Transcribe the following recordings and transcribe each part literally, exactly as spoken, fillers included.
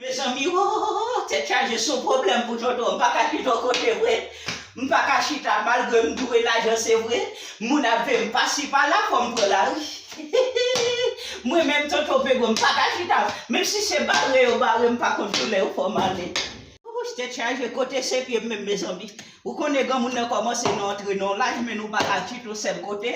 Mezanmi, o, tèt chaje, se yon pwoblèm pou Toto. M pa ka chita yon kote vre. M pa ka chita, malgre m dwe lajan, se vre. Moun ap veye m pasi pala, fò m pran lari. Mwen menm, Toto Pego, m pa ka chita. Menm si se bare yo bare, m pa konn kilè yo fè m ale. Wouch, tèt chaje, kote se pye m menm, mezanmi. Ou konnen granmoun nan kòmanse nan antre nan laj, men nou pa ka chita yon sèl kote.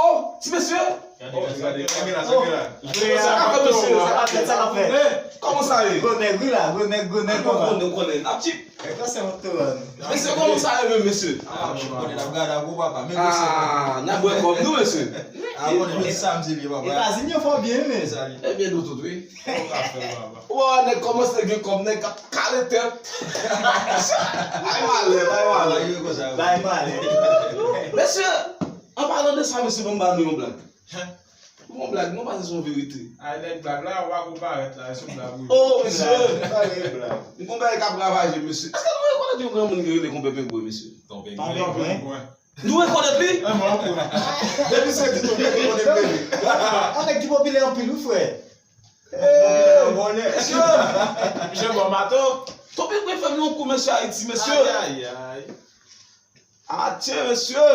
Oh, ti mesye! Gade, gade, gade, gade la, gade la. Sa k ap fèt, mesye? Sa k ap fèt, sa k ap fèt? Kòman sa ye? Gwo nèg, wi la, gwo nèg, gwo nèg, kòman? Ou konnen, ou konnen. N ap tchip. Mesye, kòman sa ye menm, mesye? Ah, n ap bwè kòb nou, mesye. Ah, konnen, men sa m di li, papa. Etazini yo fè w byen, wi, men. Ebyen, nou tout, wi. Ou wè, nèg kòmanse gen kòb, nèg k ap kale tèt. Bay malè, bay malè. Bay malè. Mesye, an palan de sa, mesye, ban m ba nou yon blag. Yon blag, non, pa se yon verite. Ay, nèg blag la, w a kou parèt la, se yon blag, wi. Oh, mesye. M gon bagay k ap ravaje, mesye. Èske nou rekonèt yon granmoun ki rele Konpè Pengwen, mesye? Ton Pengwen. Nou rekonèt li? Depi se di Ton Pengwen, nou rekonèt li. Yon nèg ki popilè anpil, wi, frè. Mesye, misye bon mato. Ton Pengwen fè m yon kou, mesye, Ayiti, mesye. Ayayay. Atye, mesye.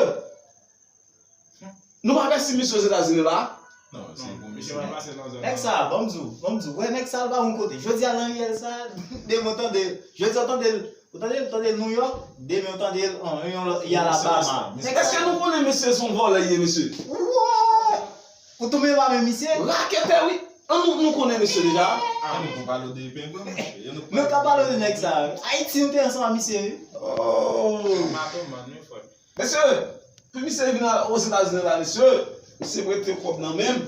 Nou pa pèsi misye Ozetazini la? Non, se pou misye. Nèg sa, ban m di w, ban m di w, wè nèg sa, l pa yon kote. Jodi a nan riyèl sa, demen w tande l. Jodi a w tande l, ou tande l, tande l Nouyòk, demen w tande l, an, yon lòt, y Alabama. Èske nou konnen misye se yon vòlè l ye, mesye? Wouy! Ou tonbe pa men misye? Raketè, wi. An nou, nou konnen misye deja. Ah, nou pou pale de Pengwen, mesye. Nou ka pale de nèg sa. Ayiti, nou te ansanm ak misye, wi. Oh. Mato, man, wi, frè. Mesye, pou misye vin Ozetazini la, mesye, misye prete kòb nan men m.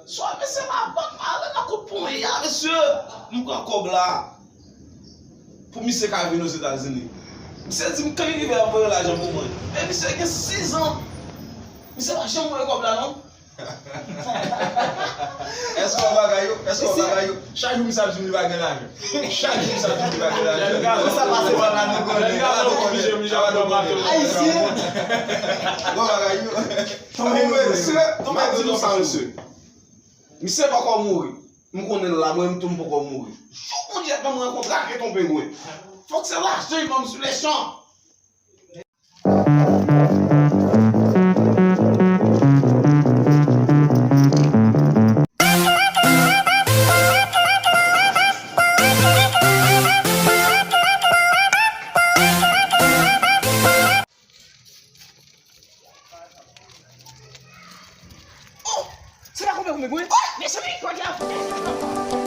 Swa mesye mabank mare nan kout ponyen a, mesye. M pran kòb la. Pou misye ka vin Ozetazini. Misye di m kan li rive ap voye lajan pou mwen. Men misye gen sis an. Misye pa janm voye kòb la, non. Èske w bagay yo? Èske w bagay yo? Chak jou misye ap di m li pa gen lajan. Chak jou misye ap di m li pa gen lajan. Sa pase pa la, nou konnen. Ayisyen. W bagay yo. Tonbe, mesye, tonbe di nou sa, mesye. Misye poko mouri. M konnen l la, mwen menm tou m poko mouri. Jou Bondye ban m rankontre ak Ton Pengwen, fòk se lajan li ban m sou lechan. Oh! Se pa konpè konpè gwen? Oh! Mezanmi, kote ap fè?